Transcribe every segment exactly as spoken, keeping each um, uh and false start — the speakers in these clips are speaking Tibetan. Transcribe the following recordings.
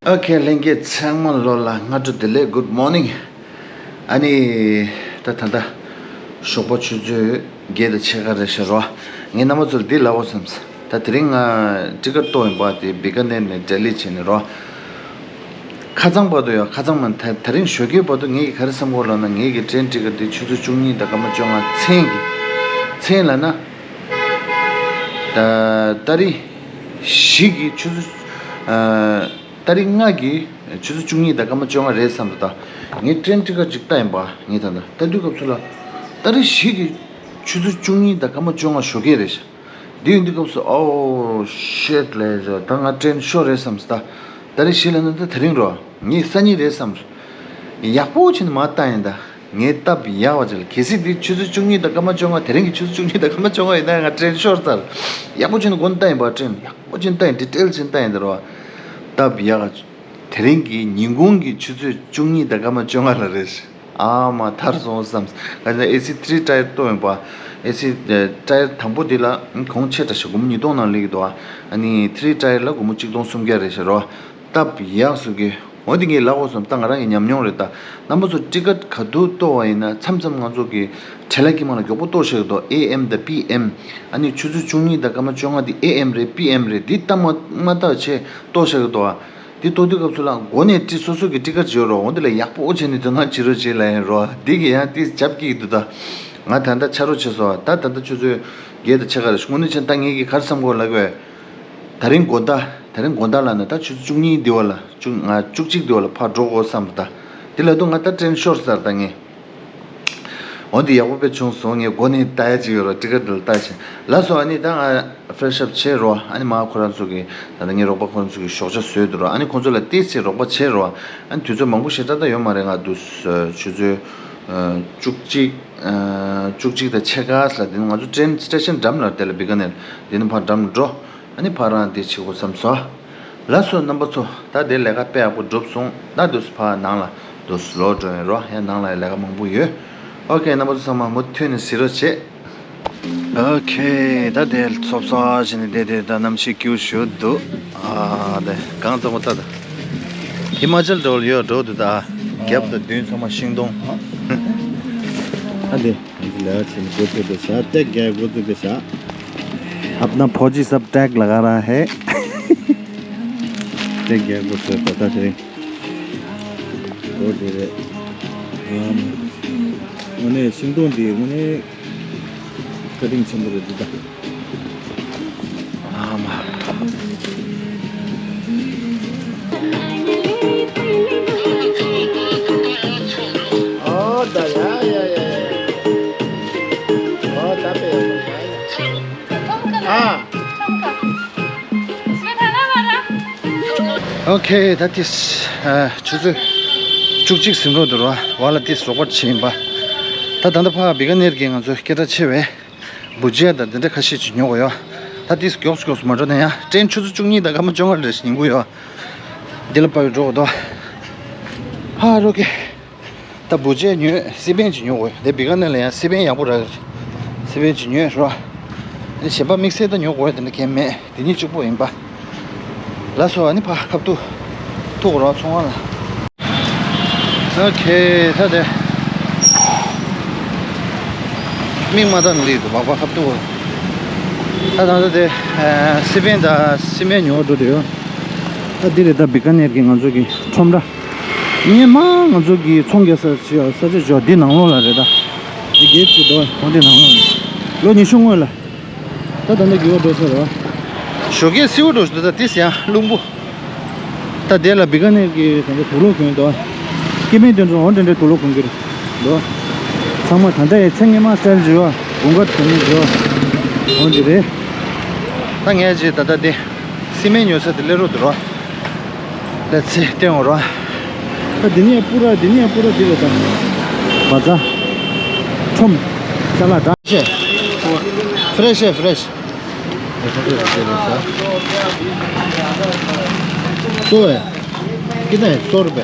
ཨོ་ཁེ། ལྷན་རྒྱས་ཚང་མ་ལོ་ལ་སྔ་དྲོ་བདེ་ལེགས། Good morning། ཨ་ནི། ད་ད་ད་ཞོགས་པ་ཆུ་ཚོད་བརྒྱད་དང་ཕྱེད་ཀ་རེད་ཤག་རོ། ངས་རྣམ་པ་ཚོར་འདི་ལབ་དགོས་བསམས། ད་དེ་རིང་ང་ཊི་ཀེ་ཊི་གཏོང་བའི་བར་དེ་བི་ཀ་ནེར་ནས་ལྡི་ལི་བྱས་ནས་རོ། ཁ་སང་བར་དུ་ཡོད། ཁ་སང་མ་ད་ད་རིང་ཞོགས་ཀའི་བར་དུ་ངས་ཀྱི་ག་རེ་བསམ་གོ་ལབ་ན། ངས་ཀྱི་ཊེན་ཊི་ཀེ་ཊི་དེ་ཆུ་ཚོད་བཅུ་གཉིས་དང་སྐར་མ་བཅོ་ལྔ། མཚན་གྱི་མཚན་ལབ་ན། ད་ཏ་རིག་བཞི་གི་ཆུ་ཚོད་ཨ། ཏ་རིག་ལྔ་གི་ཆུ་ཚོད་བཅུ་གཉིས་དང་སྐར་མ་བཅོ་ལྔ་རེད་བསམ་འདུག་ད་ངས་ཊེན་ཊི་ཀེ་ཊི་ཅིག་བལྟས་ཡིན་པ། ངས་ད་ལྟ་ལྟ་དུས་སྐབས་སུ་ལ་ཏ་རིག་བཞི་གི་ཆུ་ཚོད་བཅུ་གཉིས་དང་སྐར་མ་བཅོ་ལྔ་ཞོགས་ཀས་རེད་ཤག་འདི་ཡིན་དུས་སྐབས་སུ། Oh shit ལབ་ཡ། ད་ང་ཊེན་ཤོར་རེད་བསམས། ད་ཏ་རིག་བཞི་ལབ་ན་ད་དེ་རིང་རོ། ངས་སང་ཉིན་རེད་བསམས། ཡག་པོ་བྱས་ནས་མར་བལྟས་ཡིན། ད་ངས་སྟབས་ཡག་པ་ཅིག་ལ། གལ་སྲིད་འདི་ཆུ་ཚོད་བཅུ་གཉིས་དང་སྐར་མ་བཅོ་ལྔ། དེ་རིང་གི་ཆུ་ཚོད་བཅུ་གཉིས་དང་སྐར་མ་བཅོ་ལྔ་ཡིན་ན་ང་ཊེན་ཤོར་ཚར། ཡག་པོ་བྱས་ནས་མགོ་ནས་བལྟས་ཡིན་པ། ཊེན་ཡག་པོ་བྱས་ནས་བལྟས་ཡིན། ཌི་ཊེལ་བྱས་ནས་བལྟས་ཡིན། ད་རོ། སྟབས་ཡག་ག་དེ་རིང་གི་ཉིན་གུང་གི་ཆུ་ཚོད་བཅུ་གཉིས་དང་སྐར་མ་བཅོ་ལྔ་ལ་རེད། ཨ་མ། ཐར་སོང་བསམས། ག་ཅི་ན་ཨེ་སི་ཐི་རི་ཊ་ཡར་གཏོང་ཡིན་པ། ཨེ་སི་ཊ་ཡར་དང་པོ་འདི་ལ་གོང་ཆེ་དྲགས་ཤག་སྒོར་མོ་ཉིས་སྟོང་ནང་སླེབས་ཀྱི་འདུག་ཨ་ནི་ཐི་རི་ཊ་ཡར་ལ་སྒོར་མོ་གཅིག་སྟོང་སུམ་བརྒྱ་རེད་ཤག་རོ། སྟབས་ཡག་སུ་གི། འོ་འདི་ངས་ལབ་དགོས་བསམས། ད་ང་རང་གི་ཉམས་མྱོང་རེད། ད་རྣམ་པ་ཚོ་ཊི་ཀེ་ཊི་ག་དུས་གཏོང་བ་ཡིན་ན། མཚམས་མཚམས་ང་ཚོ་གི་བྲེལ་བ་དཀྱིལ་མ་ལ་མགྱོགས་པོ་གཏོང་བཞག་གི་འདུག་ཨེ་ཨེམ་དང་པི་ཨེམ། ཨ་ནི་ཆུ་ཚོད་བཅུ་གཉིས་དང་སྐར་མ་བཅོ་ལྔ་འདི་ཨེ་ཨེམ་རེད། པི་ཨེམ་རེད། འདི་སྟབས་མ་མ་བལྟས་བྱས་གཏོང་བཞག་གི་འདུག་ཨ། འདི་གཏོང་དུས་སྐབས་སུ་ལ་མགོ་ནས་ཊི། སོ་སོ་གི་ཊི་ཀེ་ཊི་བརྗོད་རོགས། འོ་འདི་ལ་ཡག་པོ་བྱས་ནས་དོ་སྣང་བྱེད་རོགས་བྱེད་ལབ་ཡིན་རོ། འདི་གི་ཡང་ཏིས་རྒྱབ་སྐྱེལ་གྱི་འདུག་ད་ང་ད་ལྟ་ཆ་རོགས་བྱས་སོང་། ད་ད་ལྟ་ཆུ་ཚོད་བརྒྱད་དང་ཕྱེད་ཀ་རེད། དངོས་གནས་བྱས་ན་ད་ངས་ཀྱི་ག་རེ་བསམ་གོ་ལབ་དགོས། ད་རིང་དགོང་དག་ད་རིང་དགོང་དག་ལབ་ན་ད་ཆུ་ཚོད་བཅུ་གཉིས་འདི་བ་ལ། བཅུ་ང་བཅུ་གཅིག་འདི་བ་ལ་ཕར་འགྲོ་དགོས་བསམ། ད་འདི་ལབ་དུས་ང་ད་ཊེན་ཤོར་ཚར་ད་ངས། འོ་འདི་ཡག་པོ་དཔེ་བྱུང་སོང་། ངས་མགོ་ནས་ལྟ་ཡ་ཅིག་ཡོད་རོ། ཊི་ཀེ་ཊི་འདི་ལ་ལྟ་བྱས། ལགས་སོ། ཨ་ནི་ད་ང་ཕེ་རེ་ཤི་ཨབ་བྱས་རོ། ཨ་ནི་མ་ཁོ་རང་ཚོ་གི་ད་ལྟ་ངའི་རོགས་པ་ཁོ་རང་ཚོ་གི་ཞོགས་ཇ་བཟོས་འདུག་རོ། ཨ་ནི་ཁོང་ཚོ་ལ་ཏིས་ཅིག་རོགས་པ་བྱས་རོ། ཨ་ནི་དུས་ཚོད་མང་པོ་ཞེ་དྲག་ད་ཡོད་མ་རེད། ང་འདུག་ཆུ་ཚོད་བཅུ་གཅིག་བཅུ་གཅིག་དང་ཕྱེད་ཀ་ལ། དེ་ནི་ང་ཚོ་ཊེན་སི་ཊེ་ཤན་འགྲམ་ལ། དེ་ལ་བི་ཀ་ནེར་དེ་ནི་ཕར་འགྲམ་འགྲོ། ཨ་ནི་ཕར་རང་དེ་བྱེད་དགོས་བསམ་སོང་། ལགས་སོ་རྣམ་པ་ཚོ། ད་དེ་ལས་ཀ་དཔེ་ཡག་པོ་གྲུབ་སོང་། ད་དུས་ཕར་ནང་ལ་དུས་ལོག་འགྲོ་ཡིན་རོ། ཡང་ནང་ལ་ལས་ཀ་མང་པོ་ཡོད། ཨོ་ཁེ། རྣམ་པ་ཚོ་ཚང་མ་མུ་མཐུད་ནས་གཟིགས་རོགས་བྱེད། ཨོ་ཁེ། ད་དེ་ཚོབ་ཚོབ་བྱས་ནས་བསྡད་དེ་ད་གནམ་གཤིས་སྐྱིད་པོ་ཞེ་པོ་འདུག་ཨ་དེ་གངས་རྫོང་པོ་ད་ད་ཧི་མ་ཅལ་འགྲོ་ཡོད་འགྲོ་འདུག་ད་རྒྱབ་དང་མདུན་ཚང་མ་ཤིང་སྡོང་། ཨ་དེ། ང་ཚོ་ལས་ཀ་བྱེད་ནས་འགོ་ཚུགས་པའི་ཞག་སྟེགས་རྒྱག་འགོ་ཚུགས་པའི་ཞག अपना फौजी सब टैग लगा रहा है। སྟེགས་རྒྱག་འགོ་ཚུགས་པ་ད་དེ་རིང་འོ་དེ་རེད། ཨམ། དངོས་གནས་ཤིང་སྡོང་འདི་དངོས་གནས་བཀའ་དྲིན་ཆེན་པོ་རེད་འདི་ད། ཨ་མ། ཨོ་ད་ཡ་ཡ་ཡ་ཡ། ཨོ་ད་པེ་ཡ་ཡ་ཡ། ཨ། ཨོ་ཁེ། ད་ཏིས་ཨ་ཆུ་ཚོད་བཅུ་གཅིག་ཟིན་འགྲོ་འདུག་ར། བ་ལ་ཏིས་རོགས་པ་བྱེད་ཡིན་པ། ད་ད་ལྟ་ཕ་བི་ཀ་ནེར་གྱི་ང་ཚོ་སྐད་གྲགས་ཆེ་བའི་བུ་ཇ་དང་དེ་འདྲ་ཁ་ཤས་ཅིག་ཉོ་དགོས་ཡོད། ད་ཏིས་མགྱོགས་མགྱོགས་མ་འགྲོ་ན་ཡང་ཊེན་ཆུ་ཚོད་བཅུ་གཉིས་དང་སྐར་མ་བཅོ་ལྔ་རེ་ཞིག་ཉིན་གུང་ཡོད། འདི་ལ་པ་བི་འགྲོ་དགོས་དོ། ཧ་རོ་ཀེ། ད་བུ་ཇ་ཉོས། སི་པན་ཅིག་ཉོ་དགོས། དེ་བི་ཀ་ནེར་ལ་ཡང་སི་པན་ཡག་པོ་རག་གི་རེད། སི་པན་ཅིག་ཉོས་རོ། གཞན་པ་དམིགས་བསལ་ད་ཉོ་དགོས་དེ་འདྲ་གང་ཡང་མེད། དེ་གཉིས་གཅིག་པོ་ཡིན་པ། ལགས་སོ། ཨ་ནི་ཕ་ཁབ་ཏུ་ཐུག་རོགས་ཚོང་བ་ལ། ཨོ་ཁེ། ད་དེ་མིག་མ་བལྟས་ནས་སླེབས་འདུག་བག་བག་ཁབ་ཏུ། ད་ད་ད་དེ་སི་པན་དང་སི་པན་ཉོ་འགྲོ་དུས་ཡོད། ད་འདི་རེད། ད་བི་ཀ་ནེར་གྱི་ང་ཚོ་གི་ཁྲོམ་ར། སྔོན་མ་ང་ཚོ་གི་ཚོང་རྒྱག་ས་ཅིག་ཡོད། ས་ཆ་ཅིག་ཡོད། འདི་ནང་ལོགས་ལ་རེད་ད། འདི་གེ་ཊི་ཅིག་འདུག་འོ་འདི་ནང་ལོགས་ལ། ལོ་ཉི་ཤུ་སྔོན་ལ། ད་ད་ལྟ་འགྱུར་བ་འགྲོ་ས་རེད་བ། ཞོགས་ཀས་བསིལ་པོ་འགྲོ་བཞིན་འདུག་ད་ཏིས་ཡང་རླུང་པོ། ད་དེ་ལ་བི་ཀ་ནེར་གྱི་ད་ལྟ་དུག་ལོག་གྱོན་འདུག་སྐྱེ་དམན་དེ་ཚོ་འོ་འདྲ་འདྲ་དུག་ལོག་གྱོན་གྱི་རེད་འདུག་ཚང་མ་ད་ལྟ་ཡི་ཚེ་སྔོན་མ་སི་ཊལ་བྱས་པ། དགུན་ཁ་དེ་ནས་བྱས་པ། འོ་འདི་རེད། ད་ངས་ཅིག་ད་ལྟ་དེ་སི་མེན་ཉོ་ས་དེ་སླེབས་རོགས་འདུག་རོགས། ལ་ཚེ་བསྟན་འོང་རོགས། ད་འདི་ནས་པུ་ར། འདི་ནས་པུ་ར་འདི་རེད་ད། བ་ཛ། ཁྲོམ། ཅ་ལག་འདྲ་ཆེ། ཧྥི་རེ་ཤི་ཧྥི་རེ་ཤི། सौ है। कितना है? सौ रुपये।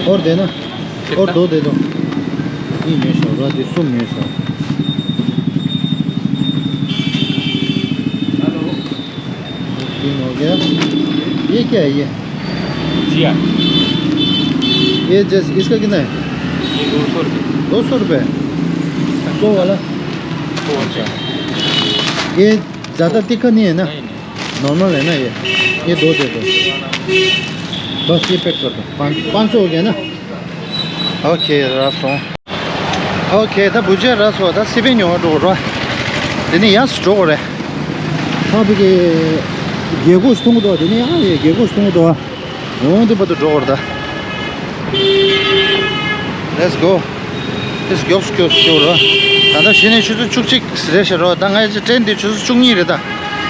और देना। और दो दे दो। नहीं, नहीं, सौ रुपये, दो सौ नहीं, सौ। तीन हो गया। ये क्या है ये? जिया। ये जैसे, इसका कितना है? ये दो सौ रुपये। दो सौ रुपये? सौ वाला? सौ रुपये। ये ज़्यादा तीखा नहीं है ना? नहीं, नहीं। नॉर्मल है ना ये? ये दो दे दो। बस ये पैक कर दो। पाँच, पाँच सौ हो गया ना? OK, रास हो। OK, ད་བུ་ཆེ་ར་སོ་ད་སི་པན་ཉོ་བ་འགྲོ་རོ། དེ་ནི་ཡང་སུ་འགྲོ་གོ་རེད། ད་བི་གི་རྒྱལ་སྒོ་ཞིག་མཐོང་གི་འདུག་དེ་ནི་ཡང་ཡི་རྒྱལ་སྒོ་ཞིག་མཐོང་གི་འདུག་འོང་དེ་བར་དུ་འགྲོ་གོ་རེད་ད། Let's go. དེ་མགྱོགས་སུ་མགྱོགས་སུ་སྐྱོད་རོ། ད་ལྟ་གཞི་ནས་ཆུ་ཚོད་བཅུ་གཅིག་རེད་ཤག་རོ། ད་ང་ཡི་ཊེན་འདི་ཆུ་ཚོད་བཅུ་གཉིས་རེད་ད།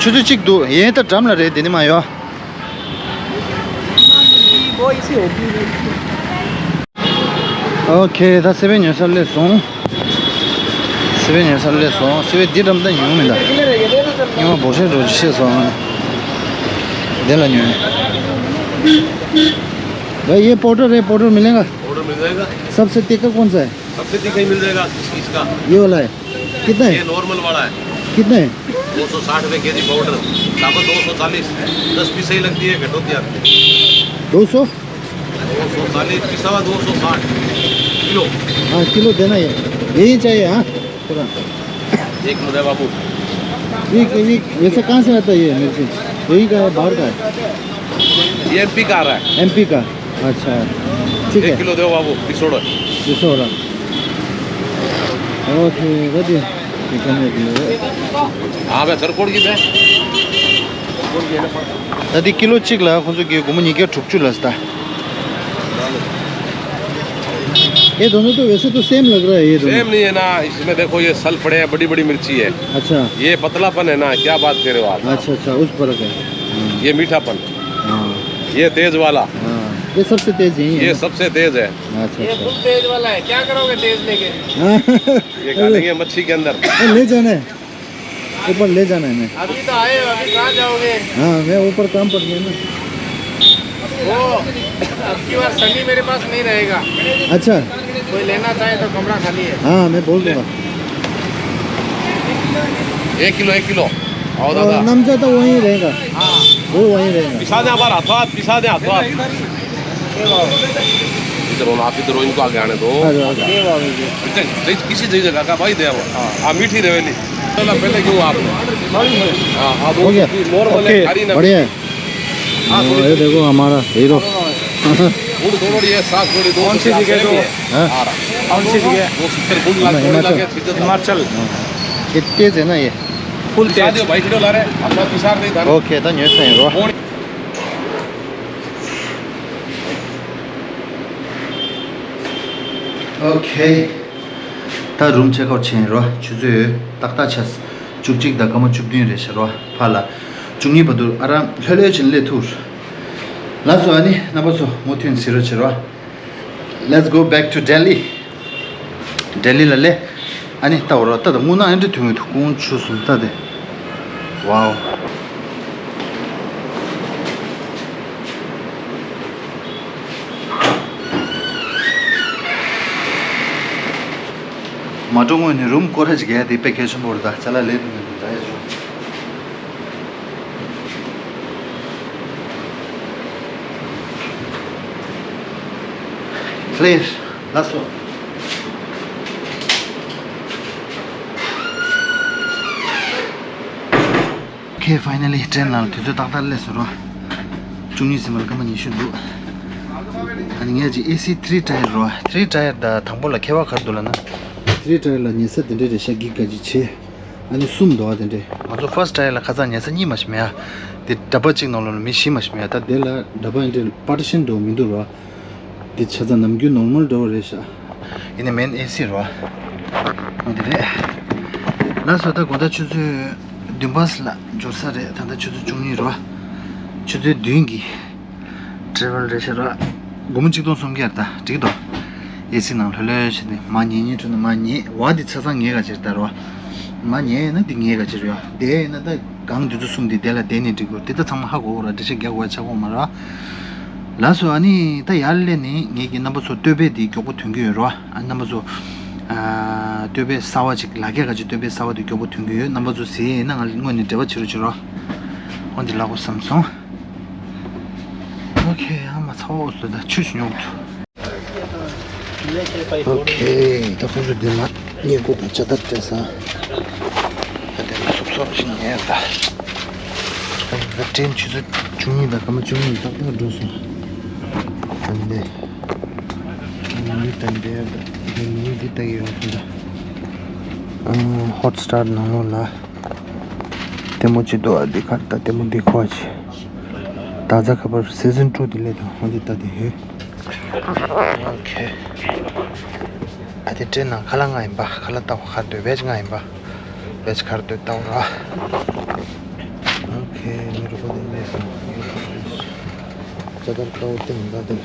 ཆུ་ཚོད་གཅིག་འདུག་ཡིན་ད་འགྲམ་ལ་རེད་དེ་ནི་མ་ཡོ། OK, ད་སི་པན་ཉོ་ས་སླེབས་སོང་། སི་པན་ཉོ་ས་སླེབས་སོང་། སི་པན་འདི་འགྲམ་ད་ཉོ་མི་འདུག་སྔོན་མ་འབོར་ཆེན་འགྲོ་ཅི་བྱས་སོང་། འདི་ལ་ཉོ། भाई, ये पाउडर है, पाउडर मिलेगा? पाउडर मिल जाएगा। सबसे तीखा कौन सा है? सबसे तीखा ही मिल जाएगा। किस किस का? ये वाला है। कितना है? ये नॉर्मल वाला है। कितना है? दो सौ साठ रुपये केजी पाउडर, साबुत दो सौ चालीस। दस पीस ही लगती है, घटोती आपकी। दो सौ? दो सौ चालीस, पिसा हुआ दो सौ साठ किलो। हाँ, किलो देना ये। यही चाहिए, हाँ, पूरा। एक मिनट है बाबू। ये, ये वैसे कहाँ से आता है ये मिर्ची? यही का है, बाहर का है? ये एमपी का आ रहा है। एमपी का? अच्छा, ठीक है। एक किलो दो बाबू, पिसोड़ा। पिसोड़ा। OK, ད་དེ་ཁ་ནས་དེ། हाँ, मैं सरकोट की मैं। ད་དེ་ཀི་ལོ་གཅིག་ལ་ཁོ་ཚོ་གི་སྒོར་མོ་ཉིས་བརྒྱ་དྲུག་ཅུ་ལ་ཟ། ये दोनों तो वैसे तो सेम लग रहा है, ये दोनों। सेम नहीं है ना, इसमें देखो ये सल पड़े हैं, बड़ी बड़ी मिर्ची है। अच्छा। ये पतलापन है ना, क्या बात कर रहे हो आप? अच्छा, अच्छा, उस फर्क है। हाँ। ये मीठापन। हाँ। ये तेज वाला। हाँ, ये सबसे तेज यही है ये ना? सबसे तेज है। अच्छा, ये अच्छा। फुल तेज वाला है, क्या करोगे तेज लेके? हाँ। ये खा लेंगे मच्छी के अंदर। ये ले जाना है, ऊपर ले जाना है मैं। अभी तो आए हो, अभी कहाँ जाओगे? हाँ, मैं ऊपर काम पर गया ना। वो, अब की बार सनी मेरे पास नहीं रहेगा। अच्छा। कोई लेना चाहे तो कमरा खाली है। हाँ, मैं बोल दूंगा। एक किलो, एक किलो। आओ और दादा। नमजा तो वहीं रहेगा। हाँ। वो वहीं रहेगा। पिसा दे हमारा हाथों हाथ, पिसा दे हाथों हाथ। इधर हो ना, आप इधर हो, इनको आगे आने दो। आ जाओ, आ जाओ। इधर, इधर किसी जगह का भाई दे वो। हाँ। आप मीठी रहे नहीं। चलो, पहले क्यों आप? हाँ, आप हो गया। नॉर्मल है, OK, खारी ना। बढ़िया है। हाँ, हाँ, थोड़ी ये देखो हमारा हीरो। गुड़ थोड़ी है, सास थोड़ी दो। कौन सी जगह तो? हाँ? कौन सी जगह? वो सिस्टर गुड़ हम लगा, हिमाचल। लगा के फिर हिमाचल। हाँ। ये तेज है ना ये? फुल तेज। भाई, किलो ला रहे, अपना पिसार नहीं था। OK, ད་ཉོས་ཚར་ཡིན་རོ། OK, ད་རུམ་ཆེག་ཨའུཊ་བྱས་ཡིན་རོ། ཆུ་ཚོད་ཏག་ཏག་ཆགས། བཅུ་གཅིག་དང་སྐར་མ་བཅུ་བདུན་རེད་ཤག་རོ། ཕར་ལ་བཅུ་གཉིས་བར་དུ་ཨ་རམ་ལྷོད་ལྷོད་བྱས་ནས་སླེབས་ཐུབ། ལགས་སོ། ཨ་ནི་རྣམ་པ་ཚོ་མུ་མཐུད་གཟིགས་རོགས་བྱེད་རོ། Let's go back to Delhi. ལྡི་ལི་ལ་སླེབས། ཨ་ནི་ལྟ་བར་ལྟ་དང་སྔོན་ན་ཨེ་འདྲ་དུས་ངོས་དུ་ཀོང་ཆུ་སུམ་ལྟ་དེ། Wow. མ་འགྲོ་སྔོན་ནས་རུམ་སྐོར་ར་ཅིག་རྒྱག་ཡ་དེ་དཔེ་གལ་ཆེན་པོ་རེད། ད་ཅ་ལག་ལེན་ཐུབ་མི་འདུག་ད་ཡ་ཆོག Clear. ལགས་སོ། Okay, finally train ནང་དུས་ཚོད་ཏག་ཏག་སླེབས་སོང་རོ། བཅུ་གཉིས་ཟིན་པར་སྐར་མ་ཉི་ཤུ་འདུག་ཨ་ནི་ངས་ཅིག་ཨེ་སི་three tier རོ། Three tier དང་དང་པོ་ལ་ཁྱད་པར་ག་རེ་འདུག་ལབ་ན། Three tier ལ་ཉལ་ས་དེ་འདྲ་རེད་ཤག་གི་ག་ཅིག་བྱས། ཨ་ནི་གསུམ་འདུག་ཨ་དེ་འདྲས། ང་ཚོ་first tier ལ་ཁ་སང་ཉལ་ས་གཉིས་མ་ཞིག་མེད་ཨ། དེ་འདྲ་པ་གཅིག་ནང་ལོགས་ལ་མི་བཞི་མ་ཞིག་མེད་ཨ། ད་དེ་ལ་འདྲ་པ་ཨེ་འདྲས་partition འདྲ་བོ་མི་འདུག་རོ། འདི་ཆ་ཚང་ནམ་རྒྱུན་normal འདྲ་བོ་རེད་ཤག་ཡིན་ནའི་མེན་ཨེ་སི་རོ། འོ་དེ་རེད། ལགས་སོ། ད་དགོང་དག་ཆུ་ཚོད་བདུན་པ་ལ་འབྱོར་ས་རེད། ད་ལྟ་ཆུ་ཚོད་བཅུ་གཉིས་རོ། ཆུ་ཚོད་བདུན་གྱི་travel རེད་ཤག་རོ། སྒོར་མོ་གཅིག་སྟོང་སུམ་བརྒྱ་རེད། ད་འགྲིག་འདུག་ཨེ་སི་ནང་ལྷོད་ལྷོད་བྱས་ཏེ་མར་ཉལ་ཉལ་འགྲོ་ན་མར་ཉལ། བ་འདི་ཆ་ཚང་ངའི་ག་ཅིག་རེད་ད་རོ། མར་ཉལ་ཡིན་ན་འདི་ངའི་ག་ཅིག་རེད། བསྡད་ཡིན་ན་ད་སྒང་འདི་ཚོ་གསུམ་འདི་དེ་ལ་བསྡད་ནས་འགྲིག་གོ། དེ་ད་ཚང་མ་ཧ་གོ་གོ་ར། འགྲེལ་བཤད་རྒྱག་དགོས་ཆགས་གོ་མ་ར། ལགས་སོ། ཨ་ནི་ད་ཡར་སླེབས་ནས་ངེད་ཀྱི་རྣམ་པ་ཚོ་སྟོད་སྦས་འདི་མགྱོགས་པོ་ཐོན་གྱི་ཡོད་རོ། ཨ་རྣམ་པ་ཚོ་ཨ་སྟོད་སྦས་གསར་བ་ཅིག་ལ་རྒྱ་ག་ཅིག་སྟོད་སྦས་གསར་བ་འདི་མགྱོགས་པོ་ཐོན་གྱི་ཡོད། རྣམ་པ་ཚོ་གཟིགས་ཡིན་ན་ང་ལ་དངོས་གནས་འབྲེལ་བ་བྱེད་རོགས་བྱེད་རོགས། ཁོང་གི་ལག་པ་བསམ་སོང་། ཨོ་ཁེ། ཨ་མ་ཚ་བོ་སུ་ད་ཆུ་ཞིག་ཉོག་ཐུ། ཨོ་ཁེ། ད་ཁོང་ཚོ་འདི་ལ་བསྙེན་བཀུར་དང་ཇ་དར་སྤྲད་ས། ད་འདི་ལ་སོབ་སོབ་ཞིག་ཉལ་ཡོད་ད། ད་ཊེན་ཆུ་ཚོད་བཅུ་གཉིས་དང་སྐར་མ་བཅུ་གཉིས་ཏག་ཏག་འགྲོ་སོང་། ད་འདི་ལུང་ད་འདི་ད་ལུང་འདི་ལྟ་གི་ཡོད་ད། ཧོ་ཊི་སི་ཊར་ནང་ལོགས་ལ་ལྟད་མོ་ཅིག་འདུག་ཨ། འདི་ཁར་ད་ལྟད་མོ་འདི་ཁོ་ཆེ། ད་ཛ་ཁ་པར་སི་ཛན་ཊུ་འདི་ལས་དང་འོ་འདི་ལྟ་དེ་ཧེ། ཨོ་ཁེ། ཨ་དེ་ཊེན་ནང་ཁ་ལག་ང་ཡིན་པ། ཁ་ལག་ལྟ་བ་ཁ་སྡོད་བེཇ་ང་ཡིན་པ། བེཇ་ཁར་སྡོད་ལྟ་བ་ར། ཨོ་ཁེ། ངའི་རུ་པ་དེ་ལས་སོང་། ཇ་དར་ཀའོ་ཏེ་ཡིན་པ་དེ།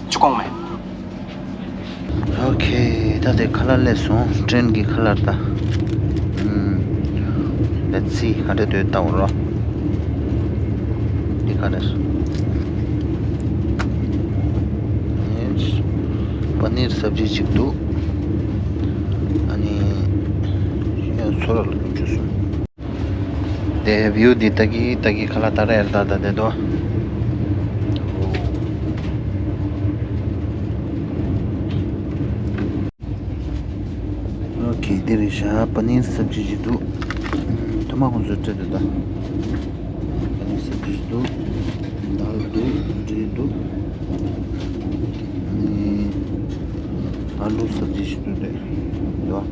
ཅི་གོང་མེད། ཨོ་ཁེ། ད་དེ་ཁ་ལག་སླེབས་སོང་། ཊེན་གྱི་ཁ་ལག་ད། ཨུམ། Let's see ག་འདྲ་འདུག་ལྟ་བ་རོ། འདི་ག་འདྲ། པ་ནིར་སབ་ཇི་ཅིག་འདུག་ཨ་ནི། ཡང་ཚོ་ར་ལ་ཀུན་སྤྱོད་སོང་། དེ་བིའུ་འདི་ལྟ་གི་ལྟ་གི་ཁ་ལག་ད་ར་ཡར་ལྟ་ད་དེ་དོ། ཨོ་ཁེ། འདི་རེད་ཤག་པ་ནིར་སབ་ཇི་ཅིག་འདུག་ཐོག་མ་ཁོང་ཚོས་སྤྲད་འདུག་ད། པ་ནིར་སབ་ཇི་ཅིག་འདུག་དཱལ་འདུག་འབྲས་འདུག་ཨ་ནི་ཨ་ལུ་སབ་ཇི་ཅིག་འདུག་དེ་འདུག་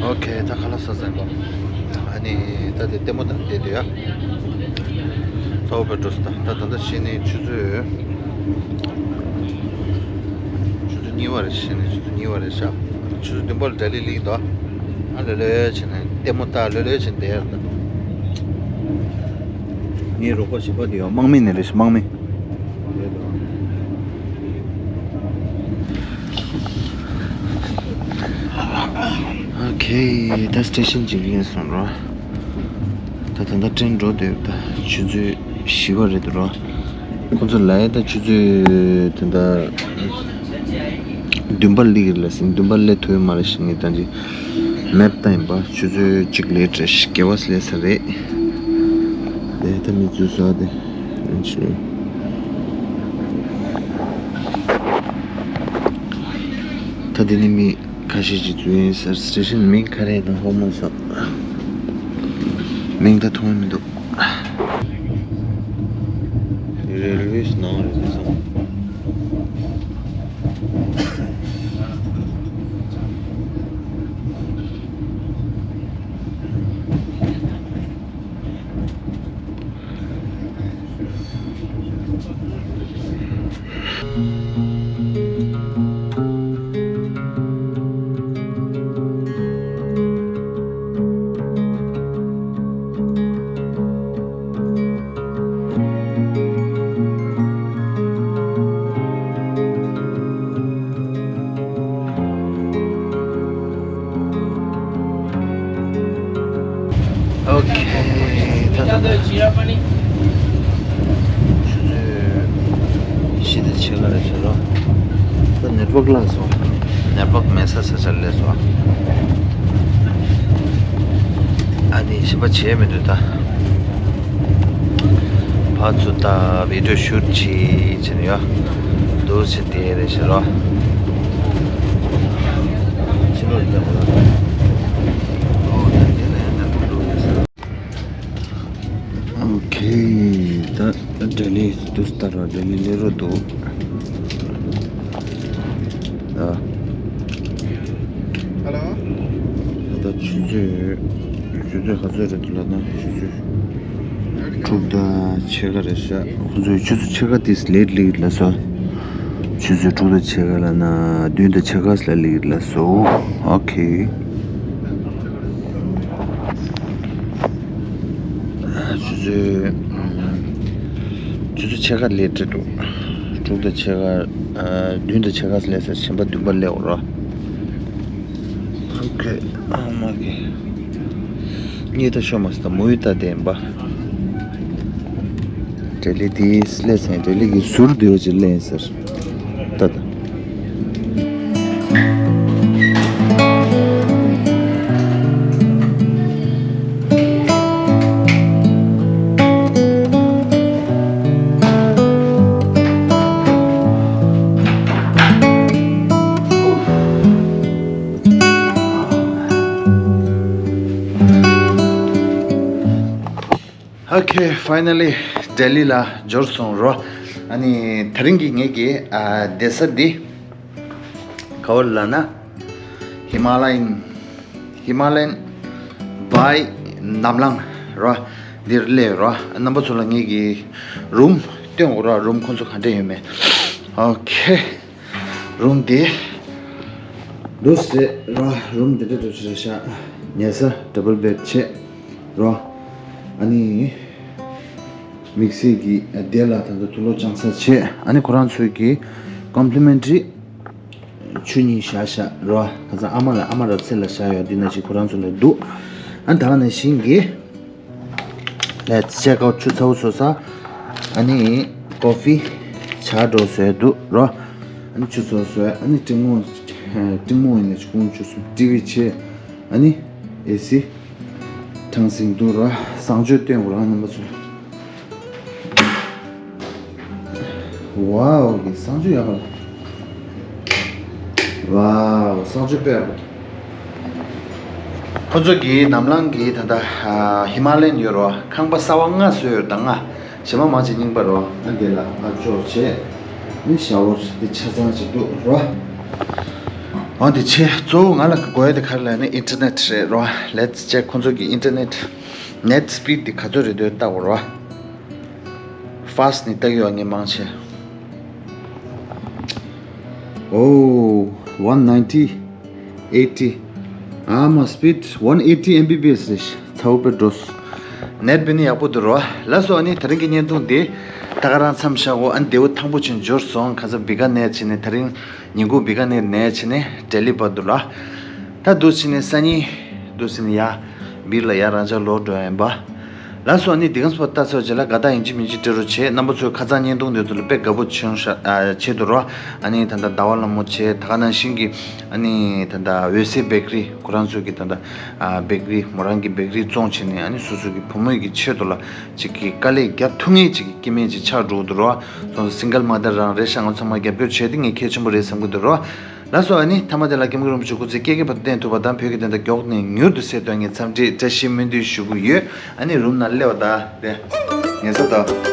ཨོ་ཁེ། ད་ཁ་ལག་ཟ་ཟིན་པ། ཨ་ནི་ད་དེ་ལྟད་མོ་དང་བསྡད་དུས་ཡ། ཚ་བོ་བོད་འགྲོ་སོང་། ད་ད་ད་ལྟ་ཕྱི་ནས་ཆུ་ཚོད། ཆུ་ཚོད་གཉིས་པ་རེད། ཕྱི་ནས་ཆུ་ཚོད་གཉིས་པ་རེད་ཤག་ཆུ་ཚོད་བདུན་པ་ལ་ལྡི་ལི་སླེབས་འདུག་ཨ་ལོས་ལོས་བྱས་ནས་ལྟད་མོ་ལྟ། ལོས་ལོས་བྱས་ནས་བསྡད་ཡ་རེད་ད། ངའི་རོགས་པ་གཞན་པ་དེ་ཡང་དམག་མི་ནས་རེད་ཤག་དམག་མི། ཨོ་ཁེ། ད་སི་ཊེ་ཤན་ཅིག་ཡིན་སོང་རོ། ད་ད་ལྟ་ཊེན་འགྲོ་འདོད་ད། ཆུ་ཚོད་བཞི་པ་རེད་འདུག་རོ། ཁོང་ཚོ་ལ་ཡ་ད་ཆུ་ཚོད་ད་ལྟ་བདུན་པ་སླེབས་ཀྱི་རེད་ལ་ཟིན། བདུན་པ་སླེབས་ཐུབ་ཡོད་མ་རེད་ཤག་ངས་ད་ཅི་མེབ་ལྟ་ཡིན་པ། ཆུ་ཚོད་གཅིག་ལས་བྲེལ་ཞིག་བརྒྱད་པ་སླེབས་ས་རེད། དེ་ད་མི་ཚོས་ཟ་དེ་ཨེན་ཆི། ད་དེ་ནི་མི་ཁ་ཤས་ཅིག་འཛུལ་ཡིན་ཟེར། སི་ཊེ་ཤན་མིང་ག་རེ་དང་ཧོ་མོ་ཟ། མིང་ད་མཐོང་མི་འདུག་རེལ་ཝེ་ནང་རེད་ཟེར་སོང་། ཨོ་ཁེ། ད་ད་ད། ཆུ་ཚོད་བཞི་དང་ཕྱེད་ཀ་རེད་ཤག་རོ། ད་ནེཊ་ཝརཀ་ལངས་སོང་། ནེཊ་ཝརཀ་མེད་ས་ས་ཆར་སླེབས་སོང་། ཨ་ནི་གཞན་པ་བྱས་མི་འདུག་ད། ཕར་ཚུར་ད་བི་ཌིའོ་ཤུཊ་བྱེད་བྱས་ནས་ཡོད། འདུག་སེ་བསྡད་རེད་ཤག་རོ། ཕྱི་ལོགས་ལ་ཡོད་ལ། ཨོ་ད་དེ་ལ་ཡང་ནེཊ་ཝརཀ་འགྲོ་གི་ཡོད་ས། ཨོ་ཁེ། ད་ལྡི་ལི་འདུག་སེ་ལྟ་རོགས། ལྡི་ལི་སླེབས་རོགས་འདུག་ཨ། ཧ་ལོ། ད་ལྟ་ཆུ་ཚོད། ཆུ་ཚོད་ག་ཚོད་རེད་འདུག་ལབ་ན་ཆུ་ཚོད། དྲུག་དང་ཕྱེད་ཀ་རེད་ཤག་ཁོང་ཚོས་ཆུ་ཚོད་ཕྱེད་ཀ་དེ་ལེཊ་ལིག་ལ་སོ། ཆུ་ཚོད་དྲུག་དང་ཕྱེད་ཀ་ལ་ན་བདུན་དང་ཕྱེད་ཀ་ལ་ལིག་ལ་སོ། ཨོ་ཁེ། ཆུ་ཚོད་ཆུ་ཚོད་ཕྱེད་ཀ་ལེཊ་འགྲོ་འདུག་དྲུག་དང་ཕྱེད་ཀ་བདུན་དང་ཕྱེད་ཀ་ལས་ས་གཞན་པ་བདུན་པ་སླེབས་རོགས། ཨོ་ཁེ། ཨ་མ་ཁེ། གཉིད་ད་ཤོར་མ་སོང་། མུ་ཡི་ད་བསྡད་པ། ལྡི་ལི་དེ་སླེབས་ཚར། ལྡི་ལི་གི་ཟུར་དེ་བ་ཅིག་སླེབས་ཟེར། ད་ད། Okay, finally ལྡི་ལི་ལ་འབྱོར་སོང་རོ། ཨ་ནི་དེ་རིང་གི་ངེད་ཀྱི་ཨ་བསྡད་ས་འདི་ག་བར་ལབ་ན། ཧི་མ་ལ་ཡན། ཧི་མ་ལ་ཡན་བའི་ནམ་ལངས་རོ། འདིར་སླེབས་རོ། རྣམ་པ་ཚོ་ལ་ངེད་ཀྱི་རུམ་སྟོན་དགོས་རོ། རུམ་ཁོང་ཚོ་ག་འདྲ་ཡོད་མེད། Okay. རུམ་དེ་འདུག་སེ་རོ། རུམ་དེ་འདྲ་འདུག་སེ་རེད་ཤག་ཉལ་ས་ཌབ་བལ་བེཌ་བྱས་རོ། ཨ་ནི་དམིགས་བསལ་གྱི་དེ་ལ་ད་ལྟ་དུག་ལོག་བཅང་ས་བྱས། ཨ་ནི་ཁོ་རང་ཚོའི་གི་ཀོམ་པི་ལི་མེན་ཊི་རི་ཆུ་གཉིས་བཞག་ཤག་རོ། ཁ་སང་ཨ་མ་ལ་ཨ་མ་རབ་གསལ་ལ་བཞག་ཡོད། འདི་ནང་བཞིན་ཁོ་རང་ཚོ་ལ་འདུག་ཨ་ནི་ད་ག་ནང་བཞིན་གྱི། Let's check out. ཆུ་ཚ་པོ་བཟོ་ས། ཨ་ནི་ཀོ་ཧྥི་ཇ་འདྲ་བོ་བཟོས་འདུག་རོ། ཨ་ནི་ཆུ་ཚ་པོ་བཟོས། ཨ་ནི་སྤྲིན་མོ་སྤྲིན་མོ་ཡིན་ན་ཆུ་ཁུང་ཆུ་སོང་། ཊི་ཝི་བྱས། ཨ་ནི་ཨེ་སི་གྲང་ཟིང་འདུག་རོ། གསང་སྤྱོད་སྟོན་དགོས་རོ་རྣམ་པ་ཚོ། ཝའོ། གསང་སྤྱོད་ཡག་པ། ཝའོ། གསང་སྤྱོད་དཔེ་ཡག་པོ། ཁོ་ཚོ་གི་ནམ་ལངས་གི་ད་ལྟ་ཧི་མ་ལ་ཡན་ཡོད་རོ། ཁང་པ་གསར་པ་ལྔ་བཟོས་ཡོད། ད་ལྔ། གཞན་པ་མང་ཆེ་རྙིང་པ་རོ། ཨ་འདི་ལ་ཨ་ཅོག་བྱས། ནི་ཤ་ཝར་འདི་ཆ་ཚང་ཅིག་འདུག་རོ། འོ་འདི་བྱས། གཙོ་བོ་ང་ལ་དགོས་ཡ་དེ་ག་རེ་ལབ་ན་ཨིན་ཊར་ནེཊ་རེད་རོ། Let's check. ཁོ་ཚོ་གི་ཨིན་ཊར་ནེཊ་ནེཊ་སི་པིཌ་འདི་ག་ཚོད་རེད་འདུག་ལྟ་དགོས་རོ། ཧྥ་སི་ཊི་ནི་ལྟ་གི་ཡོད་ངས་མང་ཆེ། Oh, one ninety, eighty. ཨ་མ་སི་པིཌ་one eighty ཨེམ་བི་པི་ཨེས་རེད། ཚ་བོ་དཔེ་འགྲོ། ནེཊ་བི་ནི་ཡག་པོ་འདུག་རོ། ལགས་སོ། ཨ་ནི་དེ་རིང་གི་བརྙན་ཐུང་འདི་ད་ག་རང་མཚམས་བཞག་གོ། ཨ་ནི་བདེ་པོ་ཐང་པོ་ཅིག་འབྱོར་སོང་། ཁ་སང་བི་ཀ་ནེར་བྱས་ནས། དེ་རིང་ཉིན་གུང་བི་ཀ་ནེར་ནས་བྱས་ནས་ལྡི་ལི་བར་དུ་རོ། ད་འདུག་སེ་ནས་སང་ཉིན་འདུག་སེ་ནས་ཡར་བིར་ལ་ཡར་རང་ཅག་ལོག་འགྲོ་ཡ་ཡིན་པ། ལགས་སོ། ཨ་ནི་འདི་ག་ཚོད་ལྟ་ཚར་རྗེས་ལ་དགའ་རྟགས་ཡིན་གཅིག་མིན་གཅིག་སྤྲད་རོགས་བྱེད། རྣམ་པ་ཚོས་ཁ་སང་བརྙན་ཐུང་འདི་ཚོ་ལ་དཔེ་དགའ་པོ་བྱུང་ཤག་ཨ་ཆེད་དུ་རོ། ཨ་ནི་ད་ལྟ་ཟླ་བ་ལྷ་མོ་བྱས། ད་ག་ནང་བཞིན་གྱི་ཨ་ནི་ད་ལྟ་འོད་ཟེར་བེ་ཀ་རི་ཁོ་རང་ཚོས་ཀྱི་ད་ལྟ་ཨ་བེ་ཀ་རི་མོ་རང་གི་བེ་ཀ་རི་བཙོང་བྱས་ནས། ཨ་ནི་སོ་སོ་གི་བུ་མོ་གི་ཆེད་དུ་ལ་ཅིག་གི་དཀའ་ལས་རྒྱབ་ཐུབ་མཁན་ཅིག་གི་སྐྱེ་དམན་ཅིག་ཆགས་འགྲོ་གི་འདུག་རོ། སོང་ཙང་སིང་གལ་མ་དར་རང་རེད་ཤག་ང་ཚང་མ་རྒྱབ་སྐྱོར་བྱས་ཏེ་ངས་གལ་ཆེན་པོ་རེད་བསམ་གྱི་འདུག་རོ། ལགས་སོ། ཨ་ནི་མཐའ་མ་དེ་ལ་ཀེམ་གི་རིན་པོ་ཆེ་སྐུ་ཚེ་བསྐལ་བརྒྱའི་བར་དུ་བརྟན་ཐུབ་པ་དང་། བོད་ཀྱི་བདེན་མཐའ་མགྱོགས་ནས་མྱུར་དུ་གསལ་ཐུབ་ཡ་ངས་འཚམས་འདྲི་བཀྲ་ཤིས་སྨོན་འདུན་ཞུ་གི་ཡོད། ཨ་ནི་རུམ་ནང་སླེབས་པ་ད་དེ་ངེས་ས་ད།